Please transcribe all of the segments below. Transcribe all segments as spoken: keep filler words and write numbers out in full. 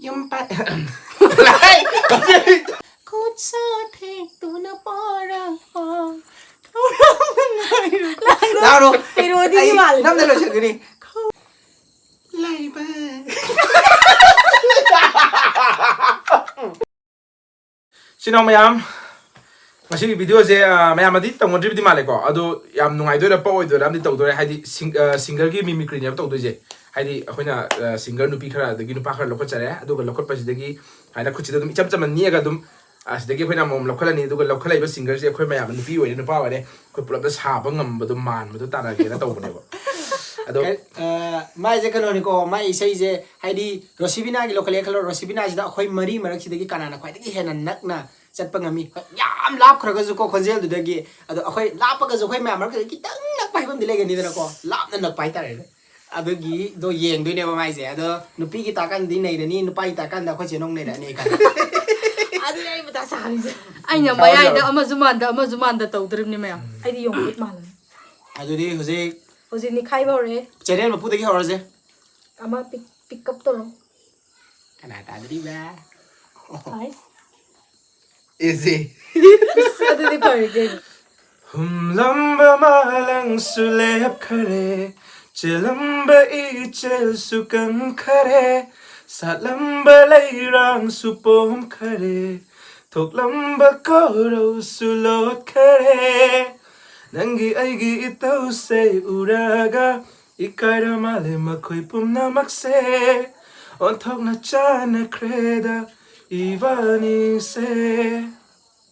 ꯌꯨꯝ ꯄꯥꯟ- ꯈꯨꯠꯁꯨ ꯊꯦꯛꯇꯨꯅ ꯄꯣꯔꯛꯄ ꯊꯧꯔꯝ ꯉꯥꯏꯔꯨ- ꯂꯥꯛꯑꯣ꯫ ꯍꯩꯔꯣꯗꯤ ꯑꯩ ꯃꯥꯜꯂꯦ꯫ ꯅꯝꯗ ꯂꯣꯏꯁꯤꯟꯒꯅꯤ꯫ ꯂꯩꯕ꯫ ꯏꯆꯤꯟ ꯏꯅꯥꯎ ꯃꯌꯥꯝ, ꯉꯁꯤꯒꯤ ꯚꯤꯗꯤꯑꯣꯁꯦ, ꯑ, ꯃꯌꯥꯝꯅꯗꯤ ꯇꯧꯅꯗ꯭ꯔꯤꯕꯗꯤ ꯃꯥꯜꯂꯦꯀꯣ꯫ ꯑꯗꯣ ꯌꯥꯝ ꯅꯨꯡꯉꯥꯏꯗꯣꯏꯔꯥ ꯄꯛꯑꯣꯏꯗꯣꯏꯔꯥ ꯑꯃꯗꯤ ꯇꯧꯗꯣꯔꯦ꯫ ꯍꯥꯏꯗꯤ ꯁꯤꯡ-, ꯑ, ꯁꯤꯡꯒꯔꯒꯤ ꯃꯤꯃꯤꯀ꯭ꯔꯤꯅꯦꯕ ꯇꯧꯗꯣꯏꯁꯦ꯫ ꯍꯥꯏꯗꯤ ꯑꯩꯈꯣꯏꯅ, ꯑ, ꯁꯤꯡꯒꯔ ꯅꯨꯄꯤ ꯈꯔ ꯑꯗꯒꯤ ꯅꯨꯄꯥ ꯈꯔ ꯂꯧꯈꯠꯆꯔꯦ꯫ ꯑꯗꯨꯒ ꯂꯧꯈꯠꯄꯁꯤꯗꯒꯤ ꯍꯥꯏꯅ ꯈꯨꯠꯁꯤꯗ ꯑꯗꯨꯝ ꯏꯆꯝ ꯆꯝꯅ ꯅꯦꯛꯑꯒ ꯑꯗꯨꯝ, ꯑ, ꯁꯤꯗꯒꯤ ꯑꯩꯈꯣꯏꯅ ꯑꯃꯃꯝ ꯂꯧꯈꯠꯂꯅꯤ꯫ ꯑꯗꯨꯒ ꯂꯧꯈꯠꯂꯛꯏꯕ ꯁꯤꯡꯒꯔꯁꯦ ꯑꯩꯈꯣꯏ ꯃꯌꯥꯝ, ꯅꯨꯄꯤ ꯑꯣꯏꯔꯦ ꯅꯨꯄꯥ ꯑꯣꯏꯔꯦ, ꯑꯩꯈꯣꯏ ꯄꯨꯂꯞꯇ ꯁꯥꯕ ꯉꯝꯕꯗꯣ ꯃꯥꯟꯕꯗꯣ ꯇꯥꯟꯅꯒꯦꯅ ꯇꯧꯕꯅꯦꯕ꯫ ꯑꯗꯣ ꯀꯩ-, ꯑ, ꯃꯥꯏꯁꯦ ꯀꯩꯅꯣꯅꯤꯀꯣ, ꯃꯥꯏ ꯏꯁꯩꯁꯦ ꯍꯥꯏꯗꯤ ꯔꯣꯁꯤꯕꯤꯅꯥꯒꯤ ꯂꯧꯈꯠꯂꯦ ꯈꯜꯂꯣ, ꯔꯣꯁꯤꯕꯤꯅꯥꯁꯤꯗ ꯑꯩꯈꯣꯏ ꯃꯔꯤ ꯃꯔꯛꯁꯤꯗꯒꯤ ꯀꯅꯥꯅ ꯈ꯭ꯋꯥꯏꯗꯒꯤ ꯍꯦꯟꯅ ꯅꯛꯅ ꯆꯠꯄ ꯉꯝꯃꯤ? ꯍꯣꯏ, ꯌꯥꯝ ꯂꯥꯞꯈ꯭ꯔꯒꯁꯨꯀꯣ ꯈꯣꯟꯖꯦꯜꯗꯨꯗꯒꯤ, ꯑꯗꯣ ꯑꯩꯈꯣꯏ ꯂꯥꯞꯄꯒꯁꯨ ꯑꯩꯈꯣꯏ ꯃꯌꯥꯝ ꯃꯔꯛꯇꯗꯤ ꯈꯤꯇꯪ ꯅꯛꯄ ꯍꯥꯏꯕ ꯑꯃꯗꯤ ꯂꯩꯒꯅꯤꯗꯅꯀꯣ, ꯂꯥꯞꯅ ꯅꯛꯄ ꯍꯥꯏꯇꯥꯔꯦꯅꯦ꯫ ꯑꯗꯨꯒꯤꯗꯣ ꯌꯦꯡꯗꯣꯏꯅꯦꯕ ꯃꯥꯏꯁꯦ꯫ ꯑꯗꯣ ꯅꯨꯄꯤꯒꯤ ꯇꯥꯀꯥꯟꯗꯗꯤ ꯅꯩꯔꯅꯤ, ꯅꯨꯄꯥꯒꯤ ꯇꯥꯀꯥꯟꯗ ꯑꯩꯈꯣꯏ ꯆꯦꯅꯧ ꯅꯩꯔꯛꯑꯅꯤ ꯀꯥꯏꯅ꯫ ꯑꯗꯨꯅꯦ ꯑꯩ ꯃꯊꯥ ꯁꯥꯔꯤꯁꯦ꯫ ꯑꯩꯅ ꯃꯌꯥꯏꯗ ꯑꯃꯁꯨ ꯃꯥꯟꯗ ꯑꯃꯁꯨ ꯃꯥꯟꯗ ꯇꯧꯗ꯭ꯔꯤꯕꯅꯤ ꯃꯌꯥꯝ꯫ ꯑꯩꯗꯤ ꯌꯣꯡꯈꯨꯠ ꯃꯥꯜꯂꯅꯤ꯫ ꯑꯗꯨꯗꯤ ꯍꯧꯖꯤꯛ ꯍꯧꯖꯤꯛ ꯅꯤꯈꯥꯏꯕ ꯍꯧꯔꯦ꯫ ꯆꯦꯅꯦꯜ ꯃꯄꯨꯗꯒꯤ ꯍꯧꯔꯁꯦ꯫ ꯑꯃ ꯄꯤꯛ, ꯄꯤꯛ ꯑꯞ ꯇꯧꯔꯣ꯫ ꯀꯅꯥ ꯇꯥꯗꯣꯔꯤꯕ? ꯍꯥꯏ꯫ ꯏꯁꯤ꯫ ꯏꯁ, ꯑꯗꯨꯗꯤ ꯐꯔꯦ ꯀꯩꯅꯣ꯫ ꯍꯨꯝꯂꯝꯕ ꯃꯥꯂꯪꯁꯨ ꯂꯦꯞꯈꯔꯦ, ꯆꯦꯜꯂꯝꯕ ꯏꯆꯦꯜꯁꯨ ꯀꯟꯈꯔꯦ, ꯁꯥꯠꯂꯝꯕ ꯂꯩꯔꯥꯡꯁꯨ ꯄꯣꯝꯈꯔꯦ, ꯊꯣꯛꯂꯝꯕ ꯀꯧꯔꯧꯁꯨ ꯂꯣꯠꯈꯔꯦ꯫ ꯅꯪꯒꯤ ꯑꯩꯒꯤ ꯏꯇꯧꯁꯦ ꯎꯔꯒ ꯏꯀꯥꯏꯔ ꯃꯥꯜꯂꯦ ꯃꯈꯣꯏ ꯄꯨꯝꯅꯃꯛꯁꯦ꯫ ꯑꯣꯟꯊꯣꯛꯅ ꯆꯥꯟꯅꯈ꯭ꯔꯦꯗ ꯏꯕꯥꯅꯤꯁꯦ꯫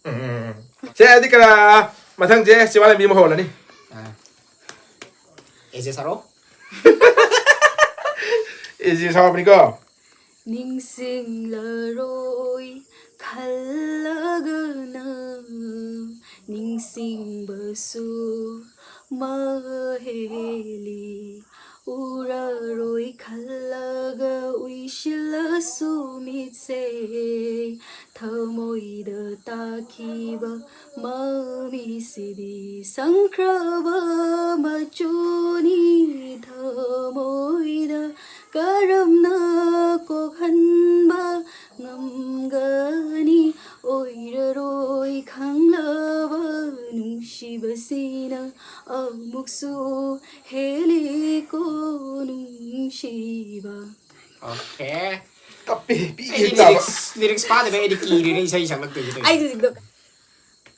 ꯎꯝ꯫ ꯁꯦ, ꯑꯗꯨꯗꯤ ꯀꯅꯥ ꯃꯊꯪꯁꯦ ꯆꯤꯋꯥ ꯂꯝꯕꯤ ꯑꯃ ꯍꯧꯍꯜꯂꯅꯤ? ꯑꯥ꯫ ꯑꯦꯖꯦ ꯁꯥꯔꯣ꯫ ꯑꯦꯖꯦ ꯁꯥꯎꯕꯅꯤꯀꯣ꯫ ꯅꯤꯡꯁꯤꯡꯂꯔꯣꯏ ꯈꯜꯂꯒꯅ ꯅꯤꯡꯁꯤꯡꯕꯁꯨ ꯃꯍꯦꯜꯂꯤ꯫ ꯎꯔꯔꯣꯏ ꯈꯜꯂꯒ ꯎꯏꯁꯤꯜꯂꯁꯨ ꯃꯤꯠꯁꯦ ꯊꯃꯣꯏꯗ ꯇꯥꯈꯤꯕ ꯃꯃꯤꯁꯤꯗꯤ ꯁꯪꯈ꯭ꯔꯕ ꯃꯆꯨꯅꯤ꯫ ꯊꯃꯣꯏꯗ ꯀꯔꯝꯅ ꯀꯣꯛꯍꯟ ꯁꯨ ꯍꯦꯜꯂꯤꯀꯣ ꯅꯨꯡꯁꯤꯕ꯫ Okay. ꯀꯞꯄꯦ ꯑꯩꯗꯤ ꯄꯤꯛꯑꯦ ꯇꯥꯕ꯫ Lyrics, lyrics ꯄꯥꯗꯕꯩ ꯑꯩꯗꯤ ꯀꯤꯔꯤꯅꯦ ꯏꯁꯩ ꯁꯛꯂꯛꯇꯣꯏꯁꯦ꯫ ꯑꯩ ꯍꯧꯖꯤꯛꯇꯣ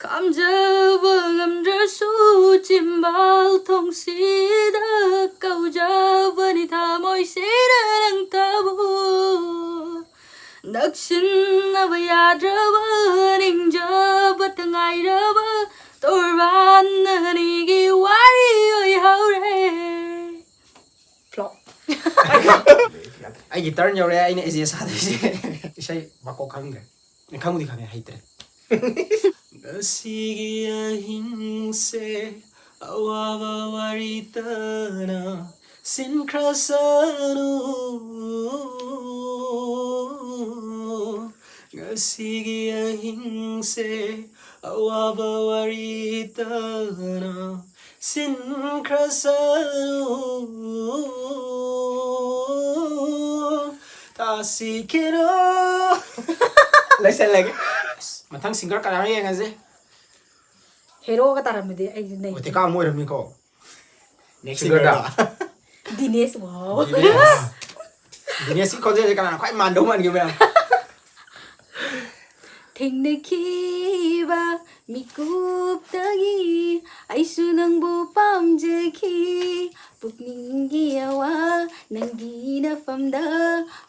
ꯈꯥꯝꯖꯕ ꯉꯝꯗ꯭ꯔꯁꯨ ꯆꯤꯝꯕꯥꯜ ꯊꯣꯡꯁꯤꯗ ꯀꯧꯖꯕꯅꯤ ꯊꯃꯣꯏꯁꯤꯗ ꯅꯪꯇꯕꯨ ꯅꯛꯁꯤꯟꯅꯕ ꯌꯥꯗ꯭ꯔꯕ ꯅꯤꯡꯖꯕꯇ ꯉꯥꯏꯔꯕ ꯇꯣꯔꯕꯥꯟ ꯑꯅꯤꯒꯤ ꯋꯥꯔꯤ ꯑꯣꯏꯍꯧꯔꯦ꯫ Flop꯫ ꯑꯩꯒꯤ turn ꯌꯧꯔꯦ, ꯑꯩꯅ ꯑꯦꯖꯦ ꯁꯥꯗꯣꯏꯁꯦ꯫ ꯏꯁꯩ ꯃꯀꯣꯛ ꯈꯪꯗ꯭ꯔꯦ꯫ ꯈꯪꯕꯨꯗꯤ ꯈꯪꯉꯦ, ꯍꯩꯇ꯭ꯔꯦ꯫ ꯉꯁꯤꯒꯤ ꯑꯍꯤꯡꯁꯦ ꯑꯋꯥꯕ ꯋꯥꯔꯤꯇꯅ ꯁꯤꯟꯈ꯭ꯔꯁꯅꯨ꯫ ꯉꯁꯤꯒꯤ ꯑꯍꯤꯡꯁꯦ ꯑꯋꯥꯕ ꯋꯥꯔꯤꯇꯅ ꯁꯤꯟꯈ꯭ꯔꯁꯅꯨ꯫ ꯇꯥꯁꯤꯀꯦꯔꯣ꯫ ꯂꯣꯏꯁꯜꯂꯒꯦ꯫ ꯃꯊꯪ singer ꯀꯅꯥꯅꯣ ꯌꯦꯡꯉꯁꯦ꯫ Heroꯒ ꯇꯥꯔꯝꯃꯗꯤ ꯑꯩꯗꯤ ꯅꯩ꯫ ꯑꯣꯇꯤꯀꯥ ꯑꯃ ꯑꯣꯏꯔꯝꯅꯤꯀꯣ꯫ Next Singerꯗ? singerꯗ꯫ Dinesh, wow꯫ Dinesh꯫ Dineshꯀꯤ ꯈꯣꯟꯖꯦꯜꯁꯦ ꯀꯅꯥꯅ ꯈ꯭ꯋꯥꯏ ꯃꯥꯟꯗꯧ ꯃꯥꯟꯒꯦ ꯃꯌꯥꯝ? ꯊꯦꯡꯅꯈꯤꯕ ꯃꯤꯀꯨꯞꯇꯒꯤ ꯑꯩꯁꯨ ꯅꯪꯕꯨ ꯄꯥꯝꯖꯈꯤ꯫ ꯄꯨꯛꯅꯤꯡꯒꯤ ꯑꯋꯥ ꯅꯪꯒꯤ ꯅꯐꯝꯗ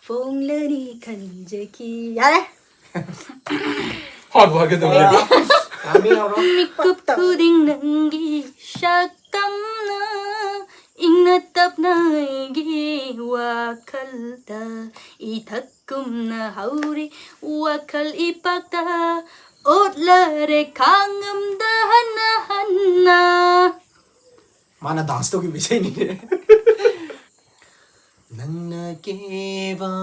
ꯐꯣꯡꯂꯅꯤ ꯈꯟꯖꯈꯤ꯫ ꯌꯥꯔꯦ꯫ ꯍꯥꯠꯄ ꯍꯥꯠꯀꯗꯧꯔꯦ꯫ ꯇꯥꯕꯤꯔꯣ꯫ ꯃꯤꯀꯨꯞ ꯈꯨꯗꯤꯡ ꯅꯪꯒꯤ ꯁꯛꯇꯝꯅ ꯏꯪꯅ ꯇꯞꯅ ꯑꯩꯒꯤ ꯋꯥꯈꯜꯗ ꯏꯊꯛ ꯀꯨꯝꯅ ꯍꯧꯔꯤ ꯋꯥꯈꯜ ꯏꯄꯥꯛꯇ ꯑꯣꯠꯂꯔꯦ ꯈꯥꯡꯉꯝꯗ ꯍꯟꯅ ꯍꯟꯅ꯫ ꯃꯥꯅ dance ꯇꯧꯈꯤꯕ ꯏꯁꯩꯅꯤꯅꯦ꯫ ꯅꯪꯅ ꯀꯦꯕ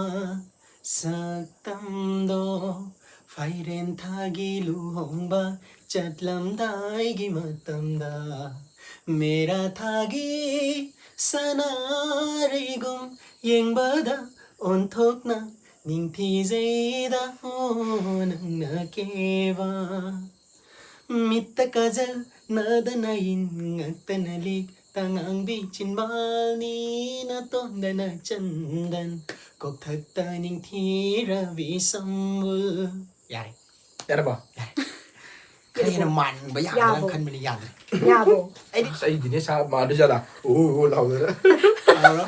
ꯁꯛꯇꯝꯗꯣ ꯐꯥꯏꯔꯦꯟ ꯊꯥꯒꯤ ꯂꯨꯍꯣꯡꯕ ꯆꯠꯂꯝꯗꯥꯏꯒꯤ ꯃꯇꯝꯗ ꯃꯦꯔꯥ ꯊꯥꯒꯤ ꯁꯅꯥꯔꯩꯒꯨꯝ ꯌꯦꯡꯕꯗ ꯑꯣꯟꯊꯣꯛꯅ ꯅꯤꯡꯊꯤꯖꯩꯗ꯫ ꯑꯣ ꯅꯪꯅ ꯀꯦꯕ ꯃꯤꯠꯇ ꯀꯥꯖꯜ, ꯅꯥꯗꯅ ꯏꯟ, ꯉꯛꯇꯅ ꯂꯤꯛ, ꯇꯉꯥꯡꯕꯤ ꯆꯤꯟꯕꯥꯜꯅꯤ, ꯅꯥꯇꯣꯟꯗꯅ ꯆꯟꯗꯟ, ꯀꯣꯛꯊꯛꯇ ꯅꯤꯡꯊꯤꯔꯕꯤ ꯁꯝꯕꯨꯜ꯫ ꯌꯥꯔꯦ꯫ ꯌꯥꯔꯕꯣ? ꯈꯔ ꯍꯦꯟꯅ ꯃꯥꯟꯕ ꯌꯥꯒꯗ꯭ꯔꯥ ꯌꯥꯕꯣ? ꯈꯟꯕꯅꯤ, ꯌꯥꯗ꯭ꯔꯦ꯫ ꯌꯥꯕꯣ? ꯑꯩꯗꯤ ꯑꯁ, ꯑꯩꯗꯤꯅꯦ ꯁꯥ ꯃꯥꯗꯨ ꯖꯥꯠꯂꯥ? ꯎ, ꯎ, ꯎ ꯂꯥꯎꯗꯅ꯫ ꯌꯥꯔꯕꯣ?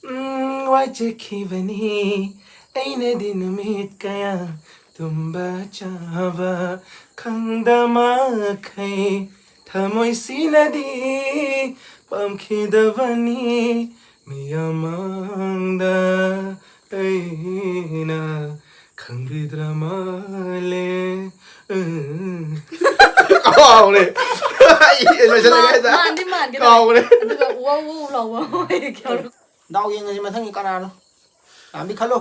ꯎꯝ, ꯋꯥꯏꯖꯈꯤꯕꯅꯤ ꯑꯩꯅꯗꯤ ꯅꯨꯃꯤꯠ ꯀꯌꯥ ꯇꯨꯝꯕ ꯆꯥꯕ ꯈꯪꯗ ꯃꯈꯩ ꯊꯃꯣꯏꯁꯤꯅꯗꯤ ꯄꯥꯝꯈꯤꯗꯕꯅꯤ ꯃꯤꯌꯥꯝ ꯃꯥꯡꯗ ꯑꯩꯅ ꯈꯪꯕꯤꯗ꯭ꯔ ꯃꯥꯜꯂꯦ꯫ ꯎꯝ꯫ ꯀꯥꯎꯔꯦ꯫ ꯑꯩ ꯂꯣꯏꯁꯤꯜꯂꯒꯦ ꯍꯥꯏꯗ꯫ ꯃꯥꯟꯗꯤ ꯃꯥꯟꯒꯦ ꯇꯧꯋꯦ꯫ ꯀꯥꯎꯔꯦ꯫ ꯑꯗꯨꯒ ꯋꯥꯎ ꯋꯥꯎ ꯂꯥꯎꯕ ꯑꯃ ꯍꯦꯛ ꯌꯥꯎꯔꯛ-, ꯗꯥꯎ ꯌꯦꯡꯉꯁꯤ ꯃꯊꯪꯒꯤ ꯀꯅꯥꯅꯣ꯫ ꯌꯥꯝꯗꯤ ꯈꯜꯂꯣ꯫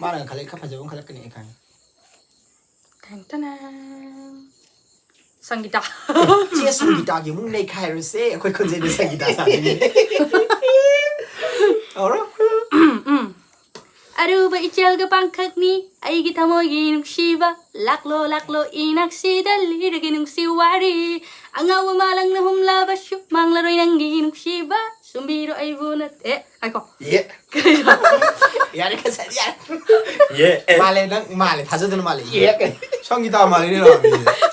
ꯃꯥꯅ ꯈꯜꯂꯦ ꯈꯔ ꯐꯖꯕ ꯑꯃ ꯈꯜꯂꯛꯀꯅꯤ ꯑꯩ ꯈꯪꯉꯦ꯫ ꯇꯦꯡ ꯇꯅꯦꯡ꯫ ꯁꯪꯒꯤꯇꯥ꯫ ꯆꯦ ꯁꯪꯒꯤꯇꯥꯒꯤ ꯑꯃꯨꯛ ꯅꯩꯈꯥꯏꯔꯨꯁꯦ꯫ ꯑꯩꯈꯣꯏ ꯈꯣꯟꯖꯦꯜꯗ ꯁꯪꯒꯤꯇꯥ ꯁꯥꯗꯣꯏꯅꯦ꯫ ꯍꯧꯔꯣ꯫ ꯎꯝ, ꯎꯝ꯫ ꯑꯔꯨꯕ ꯏꯆꯦꯜꯒ ꯄꯥꯡꯈꯛꯅꯤ ꯑꯩꯒꯤ ꯊꯃꯣꯏꯒꯤ ꯅꯨꯡꯁꯤꯕ꯫ ꯂꯥꯛꯂꯣ, ꯂꯥꯛꯂꯣ ꯏꯅꯥꯛꯁꯤꯗ ꯂꯤꯔꯒꯦ ꯅꯨꯡꯁꯤ ꯋꯥꯔꯤ꯫ ꯑꯉꯥꯎꯕ ꯃꯥꯂꯪꯅ ꯍꯨꯝꯂꯕꯁꯨ ꯃꯥꯡꯂꯔꯣꯏ ꯅꯪꯒꯤ ꯅꯨꯡꯁꯤꯕ꯫ ꯁꯨꯝꯕꯤꯔꯣ ꯑꯩꯕꯨ ꯅꯠ-, ꯑꯦ, ꯉꯥꯏꯈꯣ꯫ ꯌꯦ꯫ ꯀꯩꯅꯣ? ꯌꯥꯔꯦ, ꯉꯁꯥꯏꯗꯤ ꯌꯥꯔꯦ꯫ ꯌꯦ, ꯑꯦ꯫ ꯃꯥꯜꯂꯦ, ꯅꯪ ꯃꯥꯜꯂꯦ, ꯊꯥꯖꯗꯅ ꯃꯥꯜꯂꯦ꯫ ꯌꯦ꯫ ꯁꯪꯒꯤꯇꯥ ꯃꯥꯜꯂꯤꯅꯦ ꯅꯪ꯫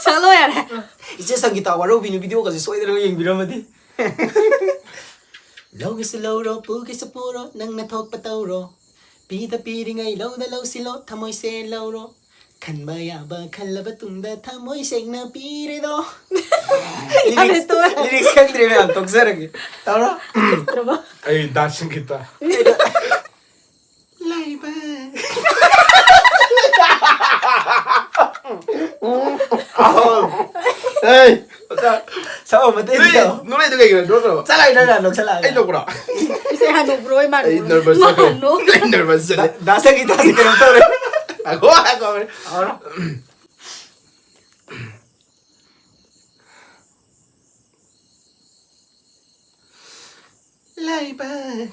ꯁꯛꯂꯣ ꯌꯥꯔꯦ꯫ ꯏꯆꯦ ꯁꯪꯒꯤꯇꯥ ꯋꯥꯔꯧꯕꯤꯅꯨ, ꯚꯤꯗꯤꯑꯣꯒꯁꯦ ꯁꯣꯏꯗꯅ ꯌꯦꯡꯕꯤꯔꯝꯃꯗꯤ꯫ ꯂꯧꯒꯦꯁꯨ ꯂꯧꯔꯣ, ꯄꯨꯒꯦꯁꯨ ꯄꯨꯔꯣ, ꯅꯪꯅ ꯊꯣꯛꯄ ꯇꯧꯔꯣ꯫ ꯄꯤꯗ ꯄꯤꯔꯤꯉꯩ ꯂꯧꯗ ꯂꯧꯁꯤꯜꯂꯣ, ꯊꯃꯣꯏꯁꯦ ꯂꯧꯔꯣ꯫ ꯈꯟꯕ ꯌꯥꯕ ꯈꯜꯂꯕ ꯇꯨꯡꯗ ꯊꯃꯣꯏ ꯁꯦꯡꯅ ꯄꯤꯔꯦꯗꯣ꯫ ꯌꯥꯔꯦ, ꯂꯤꯔꯤꯛꯁ, ꯇꯣꯛꯑꯣ꯫ ꯂꯤꯔꯤꯛꯁ ꯈꯪꯗ꯭ꯔꯦ ꯃꯌꯥꯝ, ꯇꯣꯛꯆꯔꯒꯦ꯫ ꯇꯧꯔꯣ꯫ ꯍꯩꯇ꯭ꯔꯕꯣ? ꯑꯩ ꯗꯥꯟꯁꯤꯡ ꯈꯤꯇ꯫ ꯂꯩꯕ꯫ ꯑꯦ, ꯁꯛꯑꯣ, ꯃꯇꯦꯛ ꯅꯣꯏ, ꯁꯛꯑꯣ꯫ ꯅꯣꯏꯗꯣ ꯀꯩꯒꯤꯅꯣ ꯅꯣꯛꯇ꯭ꯔꯣ? ꯆꯠꯂꯣ, ꯅꯪꯅ ꯅꯣꯛꯁꯜꯂꯛꯑꯒ꯫ ꯑꯩ ꯅꯣꯛꯄ꯭ꯔꯣ? ꯏꯁꯩ ꯍꯥꯟꯅ ꯅꯣꯛꯄ꯭ꯔꯣ? ꯏꯃꯥꯟꯅꯕ꯫ ꯑꯩ nervous ꯃꯥ ꯆꯠꯈ꯭ꯔꯦ꯫ ꯅꯣꯛ-, ꯑꯩ nervous ꯆꯠꯂꯦ꯫ ꯗꯥ, ꯗꯥ ꯁꯪꯒꯤꯇꯥꯁꯦ ꯀꯩꯅꯣꯝ ꯇꯧꯔꯦ꯫ ꯉꯥꯏꯈꯣ, ꯉꯥꯏꯈꯣ꯫ ꯍꯧꯔꯣ꯫ ꯂꯩꯕꯥꯛ꯫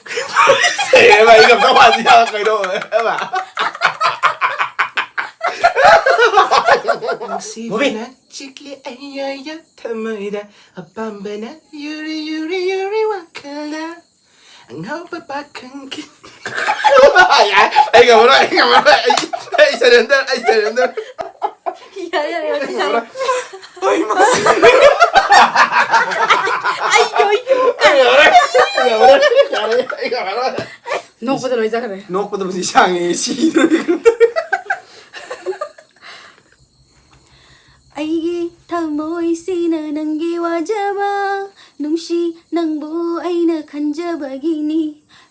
ꯑꯦ, ꯚꯥꯏ, ꯑꯩ ꯉꯝꯗꯧ ꯃꯥꯟꯗꯦ, ꯀꯩꯅꯣ, ꯚꯥꯏ? ꯃꯨꯚꯤ꯫ ꯆꯤꯛꯂꯤ ꯑꯩꯌꯥ ꯊꯃꯣꯏꯗ ꯑꯄꯥꯝꯕꯅ ꯌꯨꯔꯤ ꯌꯨꯔꯤ ꯌꯨꯔꯤ ꯋꯥꯈꯜꯗ ꯑꯉꯥꯎꯕ ꯄꯥꯈꯪꯒꯤ꯫ ꯑꯩ ꯉꯝꯃꯔꯣꯏ, ꯑꯩ ꯉꯝꯃꯔꯣꯏ, ꯑꯩ, ꯑꯩ surrender, ꯑꯩ surrender. ꯌꯥꯔꯦ ꯌꯥꯔꯦ ꯌꯥꯔꯦ ꯉꯝꯃꯔꯣꯏ. ꯑꯩ ꯌꯣꯏ ꯑꯩ ꯉꯝꯃꯔꯣꯏ, ꯑꯩ ꯉꯝꯃꯔꯣꯏ, ꯌꯥꯔꯦ, ꯑꯩ ꯉꯝꯃꯔꯣꯏ. ꯅꯣꯛꯄꯗ ꯂꯣꯏ ꯆꯠꯈ꯭ꯔꯦ꯫ ꯅꯣꯛꯄꯗ ꯃꯁꯤ ꯁꯥꯡꯉꯦ, ꯁꯤꯗꯣꯔꯦ꯫ ꯑꯩꯒꯤ ꯊꯃꯣꯏꯁꯤꯅ ꯅꯪꯒꯤ ꯋꯥꯖꯕ ꯅꯨꯡꯁꯤ ꯅꯪꯕꯨ ꯑꯩꯅ ꯈꯟꯖꯕꯒꯤꯅꯤ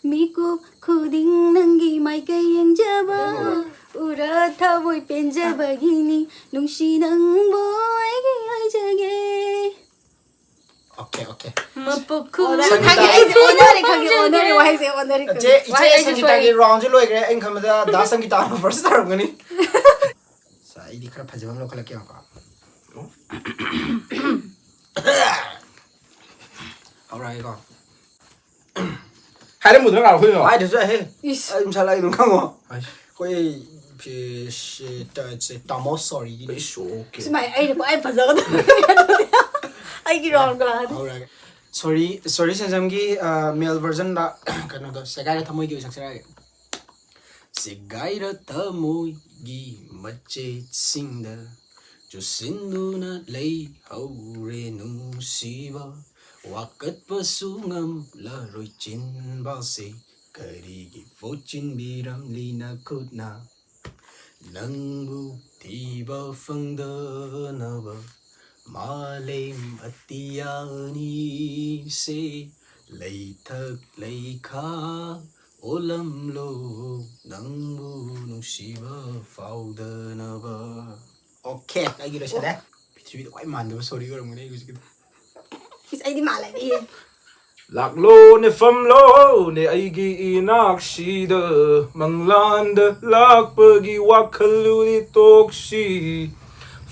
ꯃꯤꯀꯨꯞ ꯈꯨꯗꯤꯡ ꯅꯪꯒꯤ ꯃꯥꯏꯀꯩ ꯌꯦꯡꯖꯕ ꯎꯔ ꯊꯃꯣꯏ ꯄꯦꯟꯖꯕꯒꯤꯅꯤ ꯅꯨꯡꯁꯤ ꯅꯪꯕꯨ ꯑꯩꯒꯤ ꯍꯥꯏꯖꯒꯦ Okay, okay. ꯃꯄꯨꯛ ꯁꯪꯒꯤꯇꯥ꯫ ꯈꯪꯉꯦ ꯑꯩꯗꯤ ꯑꯣꯟꯅꯔꯦ ꯈꯪꯉꯦ ꯑꯣꯟꯅꯔꯦ ꯋꯥꯍꯩꯁꯦ ꯑꯣꯟꯅꯔꯦ ꯆꯦ, ꯏꯆꯦ ꯋꯥꯍꯩ ꯑꯩꯁꯨ ꯁꯪꯒꯤꯇꯥꯒꯤ ꯁꯣꯏꯔꯦ꯫ Roundꯁꯦ ꯂꯣꯏꯈ꯭ꯔꯦ꯫ ꯑꯩꯅ ꯈꯟꯕꯗ ꯗꯥ ꯁꯪꯒꯤꯇꯥꯅ first ꯇꯥꯔꯝꯒꯅꯤ꯫ ꯑꯁ, ꯑꯩꯗꯤ ꯈꯔ ꯐꯖꯕ ꯑꯃ ꯂꯧꯈꯠꯂꯛꯀꯦ ꯌꯦꯡꯉꯣꯀꯣ꯫ ꯍꯧꯔꯛꯑꯒꯦꯀꯣ꯫ ꯍꯥꯏꯔꯝꯃꯨꯗꯅ ꯀꯅꯥ ꯐꯨꯏꯅꯣ? ꯍꯥꯏꯗ꯭ꯔꯁꯨ ꯌꯥꯏꯍꯦ꯫ ꯏꯁ꯫ ꯑꯩ ꯃꯁꯥ ꯂꯥꯛꯏ ꯑꯗꯨꯝ ꯈꯪꯉꯣ꯫ ꯑꯩꯁ꯫ ꯑꯩꯈꯣꯏ ꯐꯤ-, ꯁꯤ-, ꯇ-, ꯁꯤ-, ꯇꯥꯃꯣ ꯁꯣꯔꯤꯒꯤꯅꯤ꯫ ꯏꯁ, okay꯫ ꯁꯨꯃꯥꯏ ꯑꯩꯅ ꯈ꯭ꯋꯥꯏ ꯐꯖꯒꯗꯕ ꯑꯩꯒꯤ round ꯀꯅꯥꯗꯤ ꯍꯧꯔꯛꯑꯒꯦ꯫ ꯁꯣꯔꯤ, ꯁꯣꯔꯤ ꯁꯦꯟꯖꯝꯒꯤ, ꯑ, male versionꯗ ꯀꯩꯅꯣꯗꯣ, ꯁꯦꯒꯥꯏꯔ ꯊꯃꯣꯏꯒꯤ ꯑꯣꯏꯅ ꯁꯛꯆꯔꯛꯑꯒꯦ꯫ ꯁꯦꯒꯥꯏꯔ ꯊꯃꯣꯏꯒꯤ ꯃꯆꯦꯠꯁꯤꯡꯗ ꯆꯨꯁꯤꯟꯗꯨꯅ ꯂꯩꯍꯧꯔꯦ ꯅꯨꯡꯁꯤꯕ꯫ ꯋꯥꯀꯠꯄꯁꯨ ꯉꯝꯂꯔꯣꯏ ꯆꯤꯟꯕꯥꯜꯁꯦ꯫ ꯀꯔꯤꯒꯤ ꯐꯣꯠꯆꯤꯟꯕꯤꯔꯝꯂꯤ ꯅꯈꯨꯠꯅ? ꯅꯪꯕꯨ ꯊꯤꯕ ꯐꯪꯗꯅꯕ ꯃꯥꯂꯦꯝ ꯑꯇꯤꯌꯥ ꯑꯅꯤꯁꯦ ꯂꯩꯊꯛ ꯂꯩꯈꯥ ꯑꯣꯜꯂꯝꯂꯣ ꯅꯪꯕꯨ ꯅꯨꯡꯁꯤꯕ ꯐꯥꯎꯗꯅꯕ꯫ Okay, ꯑꯩꯒꯤ ꯂꯣꯏꯁꯜꯂꯦ꯫ ꯄ꯭ꯔꯤꯊꯤꯕꯤꯗ ꯈ꯭ꯋꯥꯏ ꯃꯥꯟꯗꯕ ꯁꯣꯔꯤ ꯑꯣꯏꯔꯝꯒꯅꯤ ꯑꯩ ꯍꯧꯖꯤꯛꯀꯤꯗꯣ꯫ ꯏꯁ ꯑꯩꯗꯤ ꯃꯥꯜꯂꯦ ꯑꯩ ꯂꯥꯛꯂꯣꯅꯦ ꯐꯝꯂꯣꯅꯦ ꯑꯩꯒꯤ ꯏꯅꯥꯛꯁꯤꯗ ꯃꯪꯂꯥꯟꯗ ꯂꯥꯛꯄꯒꯤ ꯋꯥꯈꯜꯗꯨꯗꯤ ꯇꯣꯛꯁꯤ